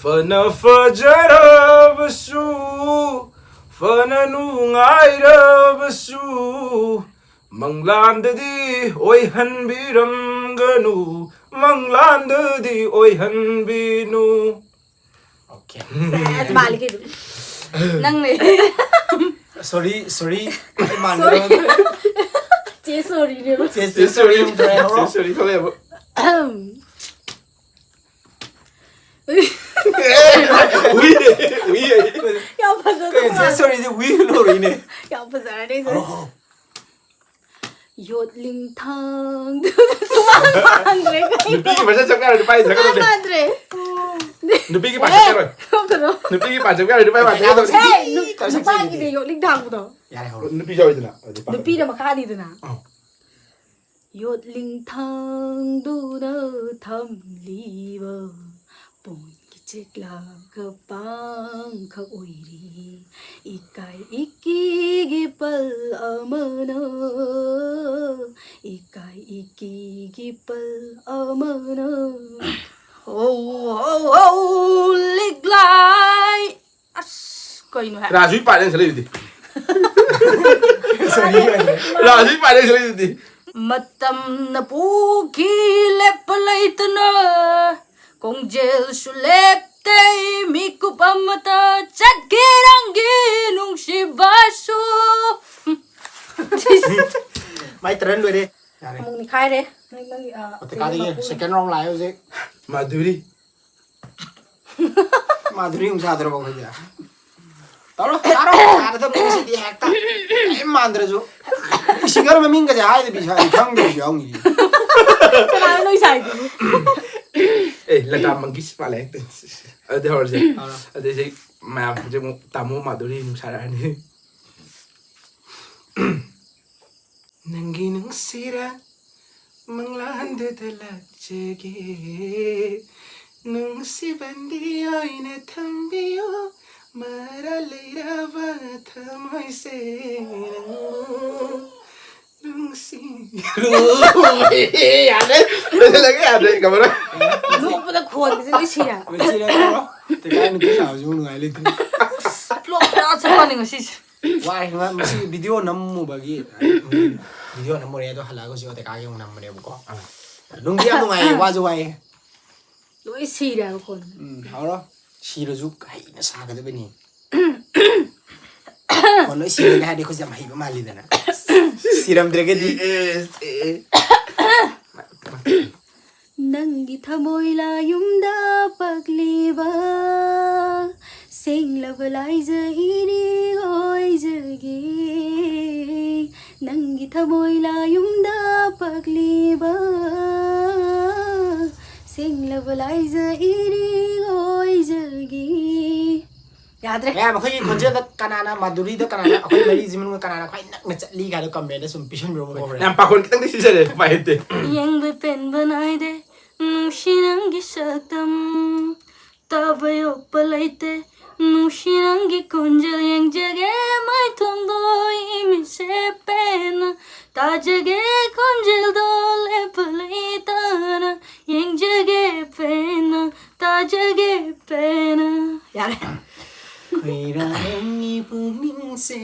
ꯐꯅ ꯐꯖꯔꯕꯁꯨ ꯐꯅ ꯅꯨꯡꯉꯥꯏꯔꯕꯁꯨ ꯃꯪꯂꯥꯟꯗꯗꯤ ꯑꯣꯏꯍꯟꯕꯤꯔꯝꯒꯅꯨ ꯃꯪꯂꯥꯟꯗꯗꯤ ꯑꯣꯏꯍꯟꯕꯤꯅꯨ ꯁꯦꯁ, ꯃꯥꯜꯂꯤ ꯀꯩꯅꯣ꯫ ꯅꯪꯅꯦ꯫ ꯁꯣꯔꯤ ꯁꯣꯔꯤ꯫ ꯆꯦ ꯁꯣꯔꯤꯅꯦꯕ꯫ ꯆꯦ ꯁꯣꯔꯤ ꯑꯃꯨꯛ ꯇꯧꯔꯦ, ꯍꯧꯔꯣ꯫ ꯆꯦ ꯁꯣꯔꯤ ꯊꯣꯛꯂꯛꯑꯦꯕ꯫ ꯎꯏ ꯎꯏ꯫ ꯌꯥꯝ ꯐꯖꯗꯧ ꯀꯩꯅꯣ ꯆꯦ ꯃꯥꯜꯂꯦ꯫ ꯁꯣꯔꯤꯗꯤ ꯎꯏ ꯂꯣꯔꯤꯅꯦ꯫ ꯌꯥꯝ ꯐꯖꯔꯅꯤ꯫ ꯍꯧꯔꯣ ꯍꯧꯔꯣ꯫ ꯌꯣꯠꯂꯤꯡꯊꯥꯡꯗꯨꯗ ꯁꯨꯃꯥꯡ ꯃꯥꯟꯗ꯭ꯔꯦ ꯀꯩꯅꯣ꯫ ꯅꯨꯄꯤꯒꯤ ꯃꯁꯛ ꯆꯞ ꯆꯥꯔꯣꯏ ꯅꯨꯄꯥꯒꯤ ꯁꯨꯃꯥꯡ ꯆꯠꯀꯗꯧꯅꯦ꯫ ꯃꯥꯟꯗ꯭ꯔꯦ꯫ ꯅꯨꯄꯤꯒꯤ ꯄꯥ ꯆꯠꯀꯔꯣꯏ꯫ ꯀꯩꯅꯣ꯫ ꯅꯨꯄꯤꯒꯤ ꯄꯥ ꯆꯠꯀꯔꯣꯏ ꯅꯨꯄꯥꯒꯤ ꯄꯥ ꯆꯠꯀꯗꯧꯅꯦ꯫ ꯍꯦ, ꯅꯨ- ꯅꯨꯄꯥꯒꯤꯗꯤ ꯌꯣꯠꯂꯤꯡꯊꯥꯡꯕꯗꯣ꯫ ꯌꯥꯔꯦ ꯍꯧꯔꯣ꯫ ꯅꯨꯄꯤ ꯌꯥꯎꯋꯤꯗꯅ ꯑꯗꯨꯗꯤ ꯄꯥ ꯅꯨꯄꯤꯅ ꯃꯈꯥꯅꯤꯗꯅ꯫ ꯑꯧ꯫ ꯌꯣꯠꯂꯤꯡꯊꯥꯡꯗꯨꯅ ꯊꯝꯂꯤꯕ ꯄꯣꯟꯒꯤ ꯆꯦꯛꯂꯛꯀ ꯄꯥꯡꯈꯛ ꯑꯣꯏꯔꯤ꯫ ꯏꯀꯥꯏ ꯏꯀꯤꯒꯤ ꯄꯜ ꯑꯃꯅ, ꯏꯀꯥꯏ ꯏꯀꯤꯒꯤ ꯄꯜ ꯑꯃꯅ꯫ ꯍꯧ ꯍꯧ ꯍꯧ ꯂꯤꯛꯂꯥꯏ꯫ ꯑꯁ ꯀꯩꯅꯣ ꯍꯥꯏ꯫ ꯔꯥꯖꯨꯒꯤ ꯄꯥꯔꯦꯡ ꯁꯤꯜꯂꯛꯏꯗꯨꯗꯤ꯫ ꯁꯣꯔꯤ ꯑꯣꯏꯔꯦ꯫ ꯔꯥꯖꯨꯒꯤ ꯄꯥꯔꯦꯡ ꯁꯤꯜꯂꯛꯏꯗꯨꯗꯤ꯫ ꯃꯇꯝꯅ ꯄꯨꯈꯤ ꯂꯦꯞꯄ ꯂꯩꯇꯅ ꯈꯣꯡꯖꯦꯜꯁꯨ ꯂꯦꯞꯇꯦ ꯃꯤꯀꯨꯞ ꯑꯃꯇ ꯆꯠꯈꯤ ꯅꯪꯒꯤ ꯅꯨꯡꯁꯤꯕꯁꯨ꯫ ꯃꯥꯏ ꯇꯔꯟ ꯂꯣꯏꯔꯦ꯫ ꯌꯥꯔꯦ꯫ ꯑꯃꯨꯛ ꯅꯤꯈꯥꯏꯔꯦ꯫ ꯅꯪ ꯅꯪꯒꯤ ꯑ, ꯑꯇꯩ ꯀꯥꯗꯒꯤ ꯁꯦꯀꯦꯟ ꯔꯥꯎꯟ ꯂꯥꯛꯑꯦ ꯍꯧꯖꯤꯛ꯫ ꯃꯥꯙꯨꯔꯤ꯫ ꯃꯥꯙꯨꯔꯤ ꯑꯃꯨꯛ ꯁꯥꯗ꯭ꯔꯕꯣ ꯑꯩꯈꯣꯏꯁꯦ? ꯇꯧꯔꯣ ꯇꯥꯔꯣ꯫ ꯁꯥꯔꯗꯕꯅꯤ ꯉꯁꯤꯗꯤ ꯍꯦꯛꯇ꯫ ꯀꯩꯝ ꯃꯥꯟꯗ꯭ꯔꯁꯨ꯫ ꯁꯤꯡꯒꯔ ꯃꯃꯤꯡꯒꯁꯦ ꯍꯥꯏꯗꯕꯤ ꯁꯥ ꯈꯪꯗꯕꯁꯨ ꯌꯥꯎꯅꯤ꯫ ꯀꯅꯥꯅꯣ ꯅꯣꯏ ꯁꯥꯏꯗꯨꯕꯨ? ꯑꯦ ꯂꯇꯥ ꯃꯪꯒꯦꯁ ꯃꯥꯜꯂꯦ ꯍꯦꯛꯇ꯫ ꯑꯗꯨꯗꯤ ꯍꯧꯔꯁꯦ꯫ ꯍꯧꯔꯣ꯫ ꯑꯗꯩꯁꯦ ꯃꯌꯥꯝ ꯍꯧꯖꯤꯛ ꯑꯃꯨꯛ ꯇꯥꯃꯣ ꯃꯥꯙꯨꯔꯤ ꯑꯃꯨꯛ ꯁꯥꯔꯛꯑꯅꯤ꯫ ꯅꯪꯒꯤ ꯅꯨꯡꯁꯤꯔ ꯃꯪꯂꯥꯟꯗꯨꯗ ꯂꯥꯛꯆꯒꯦ꯫ ꯅꯨꯡꯁꯤꯕꯟꯗꯤ ꯑꯣꯏꯅ ꯊꯝꯕꯤꯌꯨ꯫ ꯃꯔꯥ ꯂꯩꯔꯕ ꯊꯃꯣꯏꯁꯦ ꯅꯪꯕꯨ ꯅꯨꯡꯁꯤ꯫ ꯌꯥꯗ꯭ꯔꯦ꯫ ꯂꯣꯏꯁꯤꯜꯂꯒꯦ ꯌꯥꯗ꯭ꯔꯦ ꯀꯃꯔ꯫ ꯅꯣꯛꯄꯗ ꯈꯣꯟꯒꯁꯦ ꯂꯣꯏ ꯁꯤꯔꯦ꯫ ꯃꯦꯆꯤꯟ ꯍꯥꯏꯔꯣ꯫ ꯇꯦꯀꯥꯏ ꯅꯨꯄꯤ ꯁꯥꯕꯁꯤꯕꯨ ꯅꯨꯡꯉꯥꯏ ꯂꯩꯇꯦ꯫ ꯐ꯭ꯂꯣꯞ ꯄꯨꯔꯥ ꯆꯠꯄꯅꯤ ꯉꯁꯤꯁꯦ꯫ ꯋꯥꯏ ꯉ-, ꯃꯁꯤ ꯚꯤꯗꯤꯑꯣ ꯅꯝꯃꯨꯕꯒꯤ ꯚꯤꯗꯤꯑꯣ ꯅꯝꯃꯨꯔꯦ ꯑꯗꯣ ꯍꯜꯂꯛꯑꯒ ꯍꯧꯖꯤꯛ ꯑꯣꯇꯦꯀꯥꯒꯤ ꯑꯃꯨꯛ ꯅꯝꯕꯅꯦꯕꯀꯣ꯫ ꯅꯨꯡꯗꯤ ꯌꯥꯝ ꯅꯨꯡꯉꯥꯏꯌꯦ, ꯋꯥꯁꯨ ꯋꯥꯏꯌꯦ꯫ ꯂꯣꯏ ꯁꯤꯔꯦ ꯍꯥꯏꯕ ꯈꯣꯟ꯫ ꯎꯝ, ꯍꯧꯔꯣ꯫ ꯁꯤꯔꯁꯨ ꯍꯩꯅ ꯁꯥꯒꯗꯕꯅꯤ꯫ ꯀꯣꯟ ꯂꯣꯏ ꯁꯤꯔꯒꯦ ꯍꯥꯏꯔꯗꯤ ꯑꯩꯈꯣꯏꯁꯦ ꯌꯥꯝ ꯍꯩꯕ ꯃꯥꯜꯂꯤꯗꯅ꯫ ꯁꯤꯔꯝꯗ꯭ꯔꯒꯗꯤ꯫ ꯅꯪꯒꯤ ꯊꯃꯣꯏ ꯂꯥꯌꯨꯝꯗ ꯄꯛꯂꯤꯕ ꯁꯦꯡꯂꯕ ꯂꯥꯏꯖ ꯏꯔꯤꯡ ꯑꯣꯏꯖꯒꯦ꯫ ꯅꯪꯒꯤ ꯊꯃꯣꯏ ꯂꯥꯌꯨꯝꯗ ꯄꯛꯂꯤꯕ ꯁꯦꯡꯂꯕ ꯂꯥꯏꯖ ꯏꯔꯤꯡ ꯑꯣꯏꯖꯒꯦ꯫ ꯌꯥꯗ꯭ꯔꯦ꯫ ꯃꯌꯥꯝ ꯑꯩꯈꯣꯏꯒꯤ ꯈꯣꯟꯖꯦꯜꯗ ꯀꯅꯥꯅ, ꯃꯥꯗꯨꯔꯤꯗ ꯀꯅꯥꯅ, ꯑꯩꯈꯣꯏ ꯃꯔꯤꯁꯤ ꯃꯅꯨꯡꯗ ꯀꯅꯥꯅ ꯈ꯭ꯋꯥꯏ ꯅꯛꯅ ꯆꯠꯂꯤ ꯀꯥꯏꯗꯣ comment ꯁꯨꯝ ꯄꯤꯁꯟꯕꯤꯔꯝꯃꯣ꯫ ꯌꯥꯝ ꯄꯥꯈꯣꯟ ꯈꯤꯇꯪꯗꯤ ꯁꯤꯖꯔꯦ, ꯎꯄꯥꯏ ꯂꯩꯇꯦ꯫ ꯌꯦꯡꯕ ꯄꯦꯟꯕ ꯅꯥꯏꯗꯦ ꯅꯨꯡꯁꯤ ꯅꯪꯒꯤ ꯁꯛꯇꯝ, ꯇꯥꯕ ꯌꯣꯛꯄ ꯂꯩꯇꯦ ꯅꯨꯡꯁꯤ ꯅꯪꯒꯤ ꯈꯣꯟꯖꯦꯜ꯫ ꯌꯦꯡꯖꯒꯦ ꯃꯥꯏꯊꯣꯡꯗꯣ ꯏꯃꯤꯠꯁꯦ ꯄꯦꯟꯅ, ꯇꯥꯖꯒꯦ ꯈꯣꯟꯖꯦꯜꯗꯣ ꯂꯦꯞꯄ ꯂꯩꯇꯅ꯫ ꯌꯦꯡꯖꯒꯦ ꯄꯦꯟꯅ, ꯇꯥꯖꯒꯦ ꯄꯦꯟꯅ꯫ ꯌꯥꯔꯦ꯫ ꯈꯣꯏꯔꯥꯡꯉꯤ ꯄꯨꯛꯅꯤꯡꯁꯦ,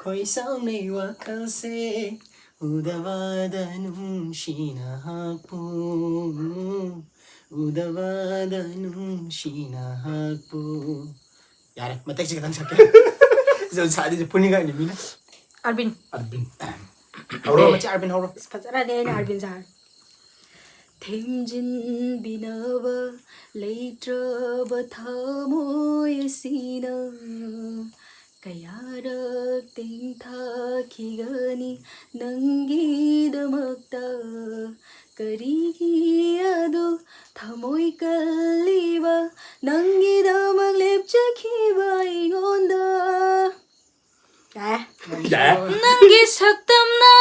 ꯈꯣꯏ ꯁꯥꯎꯅꯩ ꯋꯥꯈꯜꯁꯦ, ꯎꯗꯕꯗ ꯅꯨꯡꯁꯤꯅ ꯍꯥꯞꯄꯨ, ꯎꯗꯕꯗ ꯅꯨꯡꯁꯤꯅ ꯍꯥꯞꯄꯨ꯫ ꯌꯥꯔꯦ, ꯃꯇꯦꯛꯁꯦ ꯈꯤꯇꯪ ꯁꯛꯀꯦ꯫ ꯁꯤꯗ ꯁꯥꯗꯣꯏꯁꯦ ꯐꯨꯅꯤꯡꯉꯥꯏꯅꯤ ꯃꯤꯅ꯫ ꯑꯔꯕꯤꯟ꯫ ꯑꯔꯕꯤꯟ꯫ ꯍꯧꯔꯣ, ꯃꯆꯦ ꯑꯔꯕꯤꯟ ꯍꯧꯔꯣ꯫ ꯐꯖꯔꯅꯤ ꯑꯩꯅ ꯑꯔꯕꯤꯟ ꯁꯥꯔ꯫ ꯊꯦꯝꯖꯤꯟꯕꯤꯅꯕ ꯂꯩꯇ꯭ꯔꯕ ꯊꯃꯣꯏ ꯑꯁꯤꯅ ꯀꯌꯥꯔꯛ ꯇꯦꯡꯊꯥꯈꯤꯒꯅꯤ ꯅꯪꯒꯤꯗꯃꯛꯇ꯫ ꯀꯔꯤꯒꯤ ꯑꯗꯨ ꯊꯃꯣꯏ ꯀꯜꯂꯤꯕ ꯅꯪꯒꯤꯗꯃꯛ ꯂꯦꯞꯆꯈꯤꯕ ꯑꯩꯉꯣꯟꯗ꯫ ꯌꯥꯔꯦ꯫ ꯌꯥꯔꯦ꯫ ꯅꯪꯒꯤ ꯁꯛꯇꯝꯅ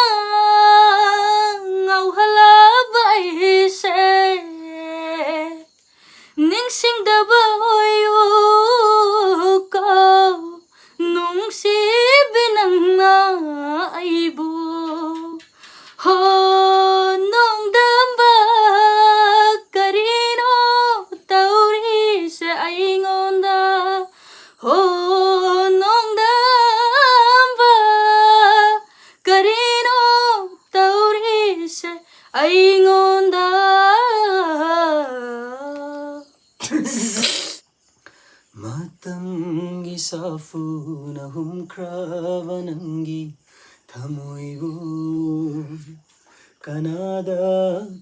ꯉꯥꯎꯍꯜꯂꯕ ꯑꯩꯁꯦ ꯅꯤꯡꯁꯤꯡꯗꯕ ꯑꯣꯏꯌꯨꯀꯣ ꯅꯨꯡꯁꯤꯕꯤ ꯅꯪꯅ ꯑꯩꯕꯨ꯫ ꯍꯣ ꯅꯣꯡꯗꯝꯕ ꯀꯔꯤꯅꯣ ꯇꯧꯔꯤꯁꯦ ꯑꯩꯉꯣꯟꯗ꯫ ꯍꯣ ꯅꯣꯡꯗꯝꯕ ꯀꯔꯤ ꯁꯥꯐꯨꯅ ꯍꯨꯝꯈ꯭ꯔꯕ ꯅꯪꯒꯤ ꯊꯃꯣꯏꯕꯨ ꯀꯅꯥꯗ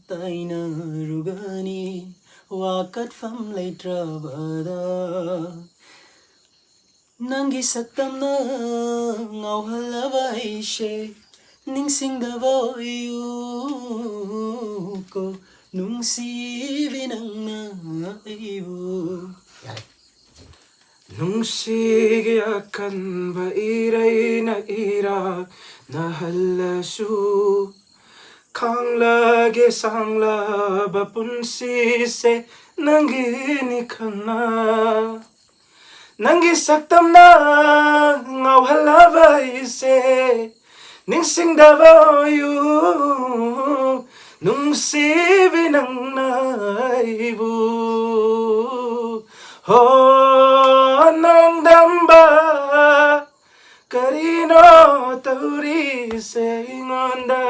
ꯇꯥꯏꯅꯔꯨꯒꯅꯤ? ꯋꯥꯀꯠꯐꯝ ꯂꯩꯇ꯭ꯔꯕꯗ ꯅꯪꯒꯤ ꯁꯛꯇꯝꯅ ꯉꯥꯎꯍꯜꯂꯕ ꯑꯩꯁꯦ ꯅꯤꯡꯁꯤꯡꯗꯕ ꯑꯣꯏꯌꯨꯀꯣ, ꯅꯨꯡꯁꯤꯕꯤ ꯅꯪꯅ ꯑꯩꯕꯨ꯫ ꯌꯥꯔꯦ꯫ ꯅꯨꯡꯁꯤꯒꯤ ꯑꯀꯟꯕ ꯏꯔꯩꯅ ꯏꯔꯛꯅꯍꯜꯂꯁꯨ, ꯈꯥꯡꯂꯒꯦ ꯁꯥꯡꯂꯕ ꯄꯨꯟꯁꯤꯁꯦ ꯅꯪꯒꯤꯅꯤ ꯈꯟꯅ꯫ ꯅꯪꯒꯤ ꯁꯛꯇꯝꯅ ꯉꯥꯎꯍꯜꯂꯕ ꯑꯩꯁꯦ ꯅꯤꯡꯁꯤꯡꯗꯕ ꯑꯣꯏꯌꯨ, ꯅꯨꯡꯁꯤꯕꯤ ꯅꯪꯅ ꯑꯩꯕꯨ꯫ ꯍꯣ, ꯅꯣꯡꯗꯝꯕ, ꯀꯔꯤꯅꯣ ꯇꯧꯔꯤꯁꯦ ꯑꯩꯉꯣꯟꯗ?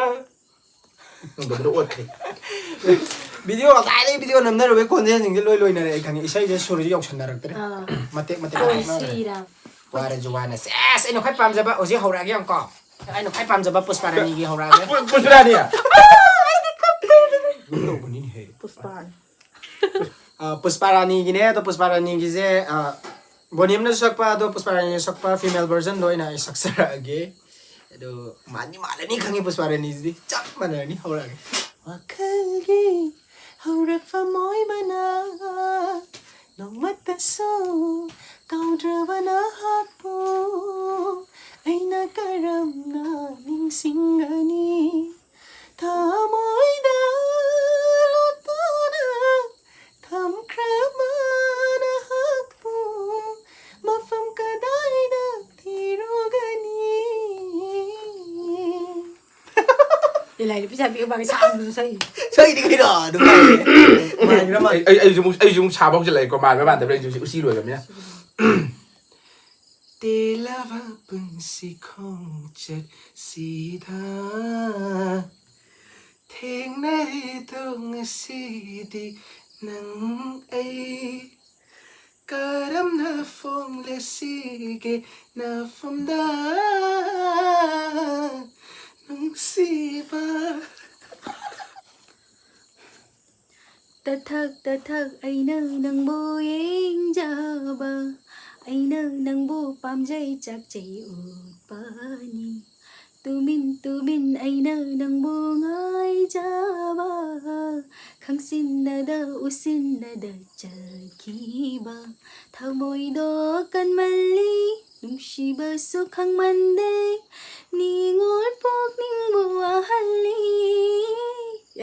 ꯅꯣꯡꯗꯝꯕꯗ ꯑꯣꯠꯈ꯭ꯔꯦ꯫ ꯚꯤꯗꯤꯑꯣ ꯉꯁꯥꯏꯗꯒꯤ ꯚꯤꯗꯤꯑꯣ ꯅꯝꯅꯔꯨꯕꯩ ꯈꯣꯟꯖꯦꯜꯁꯤꯡꯁꯦ ꯂꯣꯏ ꯂꯣꯏꯅꯔꯦ꯫ ꯑꯩ ꯈꯪꯉꯦ, ꯏꯁꯩꯁꯦ ꯁꯨꯔꯁꯦ ꯌꯧꯁꯟꯅꯔꯛꯇ꯭ꯔꯦ꯫ ꯑꯥ꯫ ꯃꯇꯦꯛ ꯃꯇꯦꯛ ꯑꯣꯏ, ꯉꯥꯛꯅꯈ꯭ꯔꯦ꯫ ꯁꯤꯔꯥ꯫ ꯋꯥꯔꯁꯨ ꯋꯥꯅ꯫ ꯁꯦꯁ, ꯑꯩꯅ ꯈ꯭ꯋꯥꯏ ꯄꯥꯝꯖꯕ, ꯍꯧꯖꯤꯛ ꯍꯧꯔꯛꯑꯒꯦ ꯌꯦꯡꯉꯨꯀꯣ꯫ ꯑꯩꯅ ꯈ꯭ꯋꯥꯏ ꯄꯥꯝꯖꯕ ꯄꯨꯁꯄꯥ ꯔꯥꯅꯤꯒꯤ ꯍꯧꯔꯛꯑꯒꯦ꯫ ꯄꯨ-, ꯄꯨꯁꯄꯥ ꯔꯥꯅꯤ? ꯇꯧꯕꯅꯤꯅꯦꯍꯦ꯫ ꯄꯨꯁꯄꯥꯅꯤ꯫ ꯑ, ꯄꯨꯁꯄꯥ ꯔꯥꯅꯤꯒꯤꯅꯦ꯫ ꯑꯗꯣ ꯄꯨꯁꯄꯥ ꯔꯥꯅꯤꯒꯤꯁꯦ, ꯑ, ꯕꯣꯅꯤꯝꯅꯁꯨ ꯁꯛꯄ, ꯑꯗꯣ ꯄꯨꯁꯄꯥ ꯔꯥꯅꯤꯅ ꯁꯛꯄ female versionꯗꯣ ꯑꯣꯏꯅ ꯑꯩ ꯁꯛꯆꯔꯛꯑꯒꯦ꯫ ꯑꯗꯣ ꯃꯥꯟꯗꯤ ꯃꯥꯜꯂꯅꯤ ꯈꯪꯉꯤ, ꯄꯨꯁꯄꯥ ꯔꯥꯅꯤꯁꯤꯗꯤ ꯆꯞ ꯃꯥꯟꯅꯔꯅꯤ꯫ ꯍꯧꯔꯛꯑꯒꯦ꯫ ꯋꯥꯈꯜꯒꯤ ꯍꯧꯔꯛꯐꯝ ꯑꯣꯏꯕꯅ ꯅꯣꯡꯃꯇꯁꯨ ꯀꯥꯎꯗ꯭ꯔꯕ ꯅꯍꯥꯛꯄꯨ ꯑꯩꯅ ꯀꯔꯝꯅ ꯅꯤꯡꯁꯤꯡꯒꯅꯤ? ꯊꯃꯣꯏꯗ ꯂꯣꯠꯇꯨꯅ ꯊꯝꯈ꯭ꯔꯕ ꯅꯍꯥꯛꯄꯨ ꯃꯐꯝ ꯀꯗꯥꯏꯗ ꯊꯤꯔꯨꯒꯅꯤ? ꯂꯤꯂꯥꯏ ꯅꯨꯄꯤ ꯁꯥꯕꯤ ꯃꯥꯒꯤ ꯁꯥꯡꯕꯁꯨ ꯁꯛꯏ꯫ ꯁꯛꯏꯅꯤ ꯀꯩꯅꯣ, ꯑꯗꯨꯝ ꯇꯧꯏ꯫ ꯃꯥꯟꯈ꯭ꯔ ꯃꯥꯜꯂꯦ꯫ ꯑꯩ, ꯑꯩ, ꯑꯩꯁꯨ ꯑꯃꯨꯛ, ꯑꯩꯁꯨ ꯑꯃꯨꯛ ꯁꯥꯕ ꯍꯧꯖꯤꯜꯂꯛꯑꯦꯀꯣ, ꯃꯥꯟꯕ ꯃꯥꯟꯗꯕ꯭ꯔꯥ? ꯑꯩꯁꯨ ꯎꯆꯤ ꯂꯣꯏꯔꯕꯅꯤꯅ꯫ ꯇꯦꯜꯂꯕ ꯄꯨꯟꯁꯤ ꯈꯣꯡꯆꯠꯁꯤꯗ ꯊꯦꯡꯅꯔꯤꯗꯣ ꯉꯁꯤꯗꯤ ꯅꯪ ꯑꯩ꯫ ꯀꯔꯝꯅ ꯐꯣꯡꯂꯦ ꯁꯤꯒꯤ ꯅꯐꯝꯗ ꯅꯨꯡꯁꯤꯕ? ꯇꯊꯛ ꯇꯊꯛ ꯑꯩꯅ ꯅꯪꯕꯨ ꯌꯦꯡꯖꯕ, ꯑꯩꯅ ꯅꯪꯕꯨ ꯄꯥꯝꯖꯩ ꯆꯥꯛꯆꯩ ꯎꯠꯄꯅꯤ꯫ ꯇꯨꯃꯤꯟ ꯇꯨꯃꯤꯟ ꯑꯩꯅ ꯅꯪꯕꯨ ꯉꯥꯏꯖꯕ, ꯈꯪꯁꯤꯟꯅꯗ ꯎꯁꯤꯟꯅꯗ ꯆꯠꯈꯤꯕ ꯊꯃꯣꯏꯗꯣ ꯀꯟꯃꯜꯂꯤ, ꯅꯨꯡꯁꯤꯕꯁꯨ ꯈꯪꯃꯟꯗꯦ, ꯅꯤꯉꯣꯜ ꯄꯨꯛꯅꯤꯡꯕꯨ ꯋꯥꯍꯜꯂꯤ꯫